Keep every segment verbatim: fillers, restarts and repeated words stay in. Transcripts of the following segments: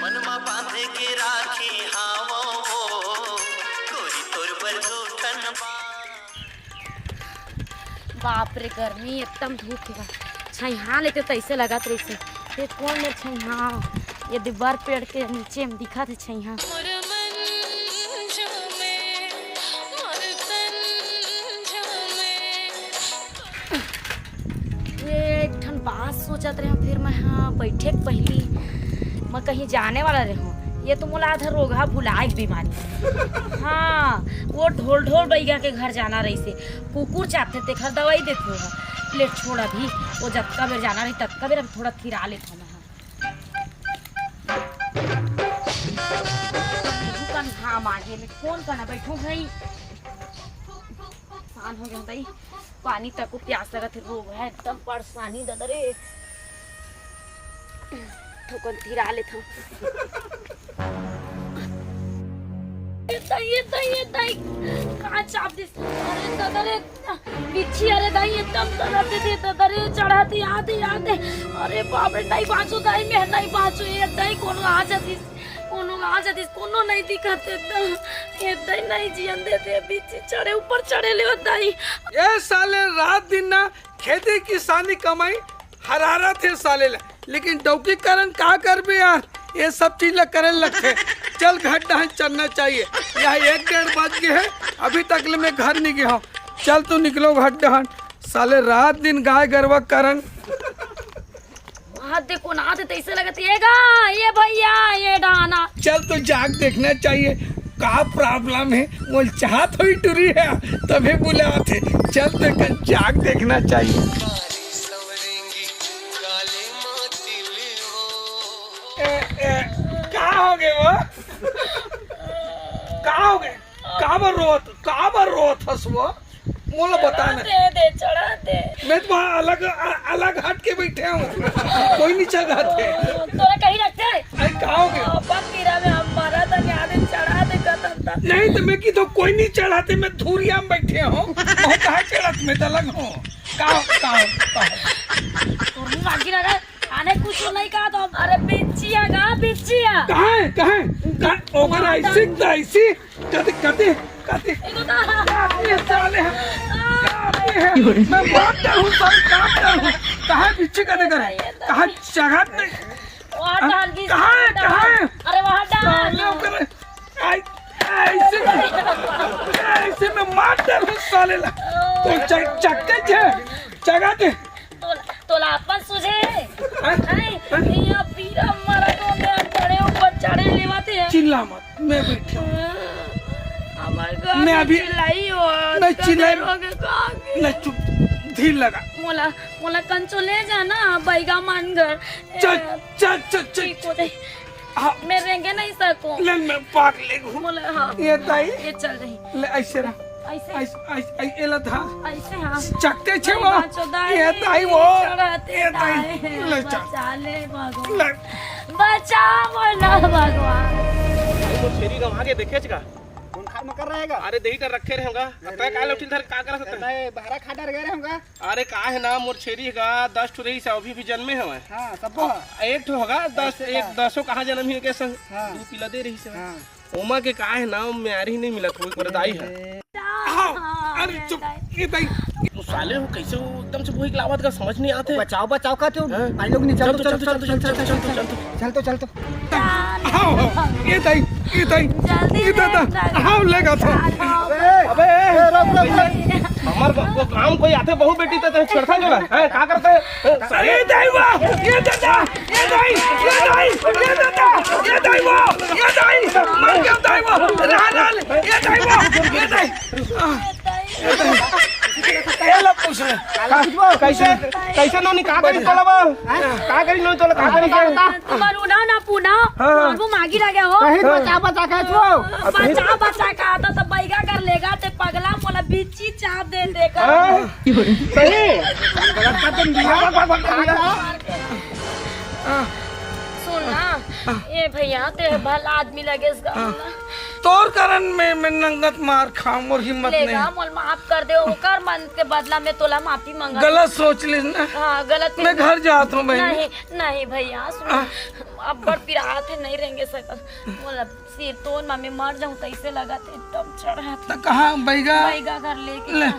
मन मा बांधे के राखी हावो वो, गोरी तोर बर दू ठन बा। बाप रे, गर्मी एकदम धूप हे। छइहां लेते तइसे लगत रहिसे। ये कोन मेर छइहां? ये दे बर पेड़ के नीचे में दिखत हे छइहां। ये एक ठन बात सोचत रहे, फिर मैं, हाँ, बैठे के पहली मैं कहीं जाने वाला रहे हूँ। ये तो मोला आधा रोगहा भुलाए के बीमारी। हाँ, वो ढोल ढोल बैगा के घर जाना रहिसे, कुकुर चाहते तेखर दवाई देते हो। ले छोड़, अभी वो जतका बेर जाना रही ततका बेर अभी थोड़ा थिरा लेत हूँ मैं। हाँ। कन घाम आगे में कौन कना बैठो भाई। परेशान हो गया दाई, पानी तक को प्यास लगत हे, रोग हे, एकदम परेशानी ददा रे। थोकन थिरा लेत हूँ। ए दाई, ए दाई, ए दाई, कहाँ चाप दिस? अरे ददा रे, बिच्छी, अरे दाई, एकदम दरद दे दे ददा रे, चढ़ाते आते आते। अरे बाप रे, नहीं बाँचो दाई, मैं नहीं बाँचो, ए दाई, कोनो आ जातिस। कोनो आ जातिस, कोनो नहीं दिखत हे त, ए दाई नहीं जियन देते, बिच्छी चढ़े, ऊपर चढ़े ले दाई। ये साले रात दिन ना खेती किसानी कमाई हरारत हे साले ला, लेकिन डौकी कारण का करबे यार, ये सब चीज ला करे लगथे। चल घर डहन चलना चाहिए, यह एक डेढ़ बज गए हे, अभी तक ले मैं घर नहीं गया हूँ। चल तू निकलो घर डहन, साले रात दिन गाय गरवा कारण। हाथ दे, कोन आथे तइसे लगत हे गा, ये भैया, ये डाना। चल तो जाग देखना चाहिए, का प्रॉब्लम हे, वो चाहत हुई टुरी हे, तभी बुलाथे। चल तो कल जाग देखना चाहिए। ए, ए, का हो गए वो? का हो गए? काबर रोत, काबर रोत हस वो? मोला बता ना। दे दे, चढ़ा दे। मैं तो वहाँ अलग, अ-, अलग हट के बैठे हूँ। कोई नहीं चढ़ाते। तोरा कहीं रखते हैं? अरे, का हो गया? अपन तीरा में हम मरा था, यहाँ दे चढ़ा दे, कतन था। नहीं तो मैं की तो कोई नहीं चढ़ाते, मैं धुरिया में बैठे हूँ। मैं कहाँ चढ़त, मैं तो अलग हूँ। का हो, का हो, का हो? तोर मुंह आगी लगा, आने कुछ नहीं कहा तो। अरे, बिच्छी है का, बिच्छी है। कहाँ है, कहाँ है? कहाँ? ओकर ऐसी, ऐसी। कते, कते, कते? ये तो था। काटे साले हैं, काटे हैं। मैं मार डालूं साले, काट डालूं। कहाँ है बिच्छी, कते करे? कहाँ जगह नहीं? वहाँ डाल दी, कहाँ है, वहाँ डाल। कहाँ है? अरे वहाँ डाल। साले ओकरे, आई, ऐसे, ऐसे मैं मार डालूं साले ला। तो च-, चक्के छे, जगह दे। तोला, तोला अपन सुझे? हैं? हैं? हैं? यहाँ पीरा मरा तो मैं चढ़े ऊपर चढ़े लेवाते हैं। चिल्ला मत, मैं बैठे हूँ। हमारे घर मैं में अभी चिल्लाई हो, नहीं तो चिल्लाई। डरोगे कहाँ के? नहीं, चुप, धीर लगा। मोला, मोला कंचो ले जाना, बैगा मान घर। चल, ए, चल, चल, चल। ठीक हो जाए। हाँ। मैं रेंगे नहीं सकूं। ले, मैं पागले हूँ। मोला, हाँ। ये ताई। ये चल रही। ले, ऐसे रहा। ऐसे? ऐसे, ऐसे, ऐसे, एला धा। ऐसे, हाँ। चकते छे नहीं वो। बाँचो दाई, ये ताई वो। चढ़ाते ये ताई। दाई। ले, चल। बचा ले भगवान। ले। बचा मोला भगवान। भाई, वो छेरी गंवा के देखेच का? कौन खाल में कर रहेगा? अरे, देही कर रखे रहेगा। अब तय काहे उठिल धर, का कर सकते हैं? नहीं, बहरा खा डर गए रहेगा। अरे का हे ना मोर छेरी गा, दस ठो रहिस हे, अभी भी जनमे हवय। हाँ, सब्बो ह। एक ठो होगा, दस, ऐसे एक का? दसो कहाँ जनम ही के संग हाँ। दू पिला दे रहिस हे। हाँ। ओमा के का हे ना, म्यारी नहीं मिलत होई, पर दाई हे। अरे। हाँ, हाँ, अरे चुप, ये दाई। ये दाई। वो साले हो कैसे वो एकदम से वही लावत का समझ नहीं आते। बचाओ, बचाओ का तू? हाँ? भाई लोग नहीं, चल चल तो, चल चल तो, चल तो, चल तो, चल तो, चल तो, चल तो। चल तो, चल तो। आओ, आओ, ये दाई, ये दाई, जल्दी ये दादा, ले, आओ, लेगा था। अबे, ए, रुक, रुक, रुक। हमार ग-, वो काम कोई आते, बहू बेटी तो तैं छेड़ता जो है, हैं, का करते हैं? अरे दाई वाह, ये दादा, ये दाई, ये दाई, ये दादा, ये दाई वाह, ये दाई, मर गया दाई वाह, रहा, रहा, ये दाई वाह, ये दाई। ए ला पूछ ले। का, कैसे, कैसे नोनी, का करी तोला बा? का करी नोनी तोला, का करी के? तुम्हार उना ना पूना, हाँ। तुम्हार मुंह मागी लगे हो। कहीं बचा बचा के छो। बचा बचा का आता तो बैगा कर लेगा, ते पगला मोला बिच्छी चाप दे देगा। हाँ? सही? भाग, भाग, भाग, भाग। सुन ना, ए भैया, ते भला आदमी लगे इसका हाँ। ना। तोर कारण मैं, मैं नंगत मार खाऊं, मोर हिम्मत लेगा, नहीं। मोल माफ कर दे, ओकर मन के बदला में तोला माफी मांगा। गलत सोच लिस ना। हाँ, गलत मैं नहीं। घर जात हूँ बहिनी। नहीं, नहीं भैया, सुन, आ। अब बड़ पिरात हे, नहीं रेंगे सकत। मोला सिरतोन मा मैं मर जाऊं, तैसे लगत हे, एकदम चढ़त हे। त कहाँ बैगा? बैगा घर लेके ले, जा।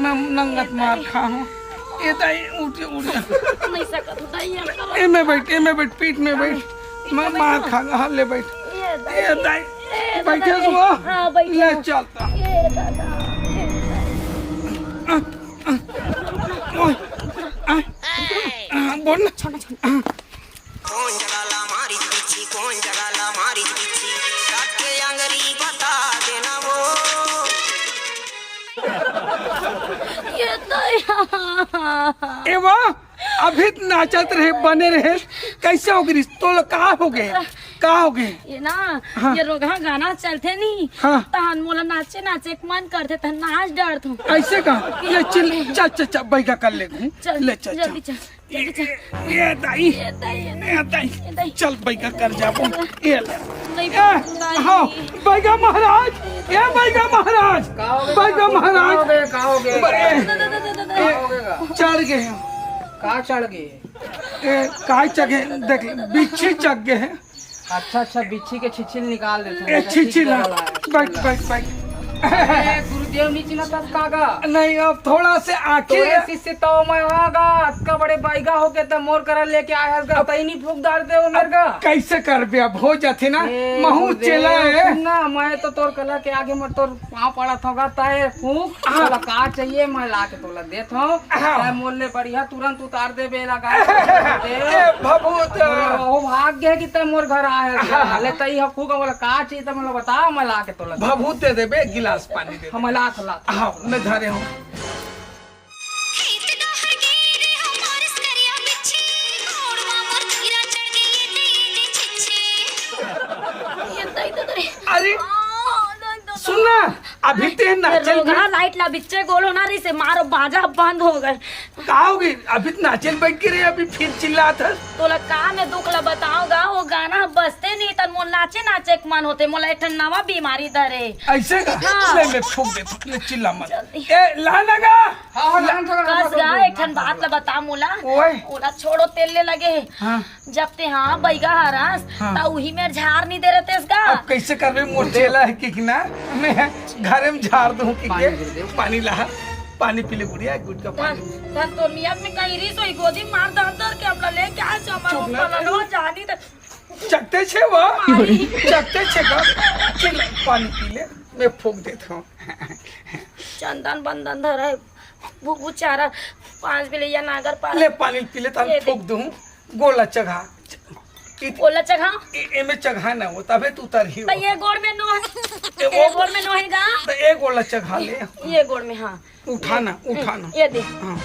मैं नंगत ए मार दाई। खाहूं। ए दाई, उठ, उठ। नहीं सकत हूँ, दाई, हम करब। ए में बैठ, ए में बैठ, पीठ में बैठ। पीठ मैं में मार बैठो। खा, हाँ, ले बैठ। ए दाई। ए दाई, ए दाई, बैठे ए दाई। हुआ? हाँ, बैठे ले हुआ। चलता। ए दादा, ए दाई। आ, आ, ओए, आ, आ, बोल ना। छोड़, छोड़। आ। कौन जगह ला मारी पीछी, कौन जगह ला मारी पीछी, काट के आंगरी बता देना वो। ये तो ए वाह, अभी त नाचत रहे, बने रहे, कैसे हो गई? तो का हो गए, का हो गए? ये ना, हाँ। ये रोगहा गाना चलथे नी, हाँ। तहन मोला नाचे, नाचे के मन करथे, तहन नाच डरथों। ऐसे का? ले चल, चल, चल, चल, बैगा कर ले, चल, ले चल, जल्दी चल। चल। ये, ये दाई, ये दाई, ये ये दाई, दाई। ये दाई। चल बैगा कर जाबो। ये ले। नहीं, ए, दाई। हाँ, बैगा महाराज, ए बैगा महाराज, का हो गया? बैगा महाराज। का हो गया? का हो गया? बड़े, दाई, दाई, दाई, दाई, दाई। ए, का हो गया? चढ़ गए हैं। का चढ़ गए? ए, काय चढ़ गए? देख, बिच्छी चढ़ गए हैं। अच्छा, अच्छा, बिच्छी के छिछिल निकाल देते हैं। ए, छिछिल, हाँ। बैठ, बैठ, बैठ। अरे, गुरुदेव नीचे ना तब कागा। नहीं, अब थोड़ा से आखिर तोरे शिष्य तो मैं आगा, अतका बड़े बैगा होके तब मोर करा लेके आया है, अब तई नहीं फूक डाल दे वो मेरे का। कैसे कर बे, अब हो जाते ना, ए, महू गुरुदेव, चेला है। सुन ना, मैं तो तोर कला के आगे मत तोर पाँव पड़ा था, ताए फूक, हाँ। चला का चाहिए, मैं ला के तोला देत हूँ। हाँ। तै मोल ले बढ़िया तुरंत उतार दे बेला गाय। ए, भभूत। ओ, भाग गए कि तै मोर घर आए है। हाँ। ले तई ह फूक, बोला का चाहिए त मोला बता, मैं ला के तोला देत हूँ। भभूत दे देबे, एक गिलास पानी दे दे। हम ला तो ला। हाँ, मैं धरे हूँ। खेत डहर गे रे हमर करिया बिच्छी, गोड़ मा मोर खीरा चढ़ गे, ये दे, ये दे छिच्छी। ये दे, दे, दे। अरे, आ, दे, दे, दे। सुन ना, अभी ते ये नाचल रोगहा भी लाइट ला बिच्चे गोल होना रही से मारो बाजा बंद हो गए। का हो गई? अभी त नाचल बैठ के रहे, अभी फिर चिल्लात हस। तोला का मैं दुख ला बताऊं गा, वो गाना बजते नहीं तन मोर नाचे नाचे के मन होते। मोला एक ठन नवा बीमारी धरे। ऐसे का? हाँ। ले मैं फूक दे, फूक ले, चिल्ला मत। जल्दी। ए, ला ना गा। हाँ, हाँ, ला। कस गा, एक ठन बात ला बता मोला। ओए। ओला छोड़ो, तेल ले लगे हे। हाँ। जब ते हाँ बैगा हरस, हाँ। त उही मेर झार नहीं दे रहतेस गा। अब कैसे करबे, मोर चेला है कि ना, मैं घरे में झार दूं कि पानी के? दे दे। पानी ला, पानी पी ले गुड़िया, गुटका पानी। तन, तन तोर नियत में कहीं रीस होई, गोदी मार दर दर के अपना लेके आ जा, चुप ना। पलनवा जानी त चकते छे वो, मारी। चकते छे का, चिल्ला, पानी पी ले, मैं फूक देता हूँ। चंदन बंदन धरा है, वो, वो चारा पाँच बिलैया नागर पार। ले पानी पी ले, तन ये फूक दे। दूं। गोला चघा। इत-, गोला चघा? ए-, एमे चघा ना हो, तबे तू तरही हो। त ये गोड़ में नो है। ए, ये वो गोड़ में नो है गा? त ए गोला चघा ले। ये गोड़ में, हाँ। उठा ना, ये, उठा ना। ये दे। हाँ।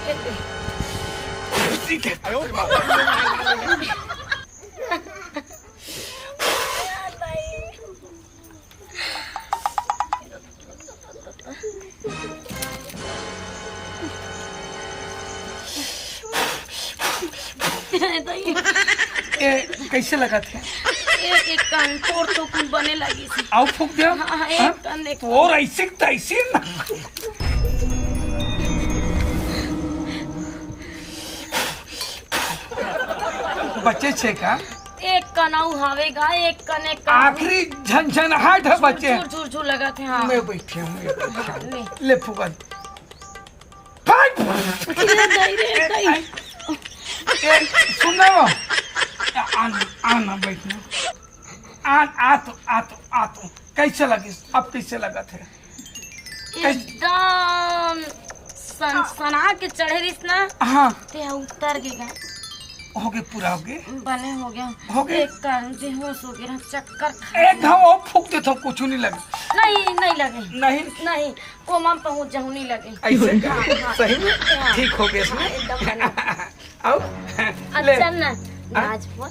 ये दे। ठीक है। ए, कैसे लगत हे? एक, एक कान तोर तो कुल बने लगी से। आओ फूक दे। हाँ, हाँ, एक हाँ? कान एक तोर ऐसी तैसी ना। बचे छे का? एक कन अउ हवे गा, एक कन, एक कन। आखिरी झनझनाहट है, झुर, बचे। झुर, झुर, झुर लगत हे, हाँ। मैं बैठे हूँ, मैं बैठे हूँ। ले। ले फुकन। भाग! ए, दाई रे, ए, दाई। ए, सुन ना वो। आ, आना, आना, बैठना। आ, आ तो, आ तो, आ तो। कैसे लगिस? अब कैसे लगत हे? कैसे? एकदम सनसना के चढ़े रहिस ना। हाँ। ते उतर गे गा। हो गए, पूरा हो गए। बने हो गया। हो गए। एक कारण बेहोश हो गया, चक्कर खा एक घाव और फूक देता हूँ, कुछ नहीं लगे। नहीं, नहीं लगे। नहीं? नहीं, कोमा में पहुँच जाऊँ, नहीं लगे। ऐसे का? हाँ, हाँ। सही में? हाँ। ठीक हो गया इसमें? हाँ, एकदम बने। आओ। अब ले। चल ना, हाँ? नाच बोल।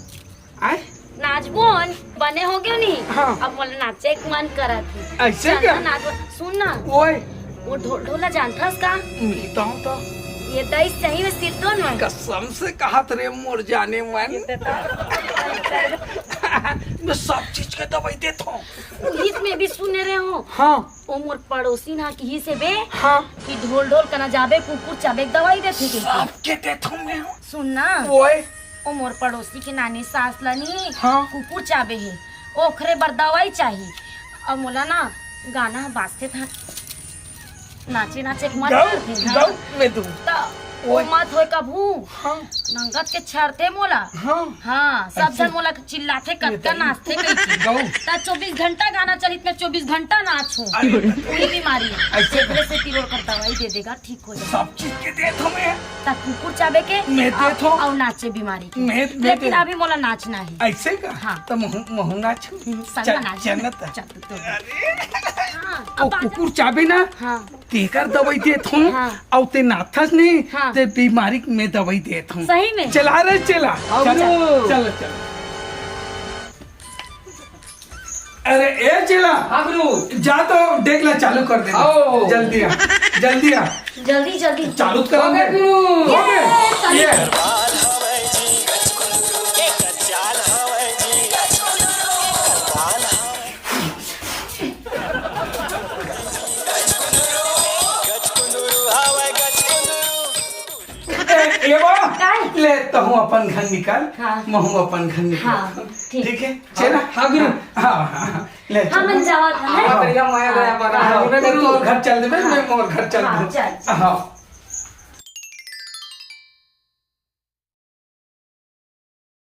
आय? नाचबो न, बने हो गयो नी? हाँ। अब मोला नाचे के मन करत हे। ऐसे चल क्या? ना, नाचबो। सुन ना। ओए। वो ढोल ढोला जानथस का? नहीं तो, तो। ये दई सही में सिरतोन में। कसम से कहत रे मोर जाने मन। ये तो, तो। मैं सब चीज के दवाई देत हूँ। उहिच में भी सुने रहे हो। हाँ। ओ मोर पड़ोसी ना किहिस हे बे हाँ। कि ढोल ढोल कना जाबे, कुकुर चाबे के दवाई देथे कहिके। सबके देत हूँ मैं। सुन ना। ओए। ओ मोर पड़ोसी के नानी सास ला नी हाँ। कुकुर चाबे हे, ओखरे बर दवाई चाही। अब मोला ना गाना ह बाजथे था, नाचे नाचे के मन गाऊ, करथे, हाँ। गाऊ, मैं दूँ। त ओ ओए। मत होय कभू। हाँ। नंगत के छरथे मोला। हाँ। हाँ, सब अच्छा। झन मोला चिल्लाथे, "कतका बताइए। नाचथे" कहिके। गाऊ। त चौबीस घंटा गाना चलित, मैं चौबीस घंटा नाचहूँ। अरे बताइए। कोई बीमारी। ऐसे एकरे से तिरोड़ कर दवाई दे देगा, ठीक हो जाएगा। सब चीज के देत हूँ मैं। त कुकुर चाबे के मैं अउ, देत हूँ। अउ नाचे बीमारी के। मैं, मैं लेकिन देत अभी मोला नाचना है। ऐसे का? हाँ। त महू, महू नाचू। हम्म, संग चल, नाच। चल ना त। चल तू तो। अरे। हाँ, ओ अब बाजा। कुकुर चाबे ना? हाँ। तेकर दवाई देत हूँ, हाँ। अउ ते नाथस नहीं, हाँ। ते बीमारी में दवाई देत हूँ। सही में? चला रे, चला। हाँ, चला, गुरु। चला, चला। अरे, ए चेला। हाँ, गुरु। जा तो डेग ला चालू कर दे। आओ। जल्दी आ, जल्दी आ। जल्दी, जल्दी। चालू कर हो गए, दे। गुरु। हो गए? ये, चालू। ये। ए, एवा, काय? ले, तहूँ अपन घर निकाल, हाँ। महूँ अपन घर निकाल। हाँ, ठीक। ठीक है, चला। हाँ, गुरु। हाँ, हाँ, हाँ, ले, हाँ, चल। मन जावा था, हाँ, है? बढ़िया, मैं हाँ, गया बना। हाँ, हाँ, मैं तू गुरु। तोर घर चल देबे, हाँ। मैं मोर घर चल हाँ, दूँ। चल। हाँ।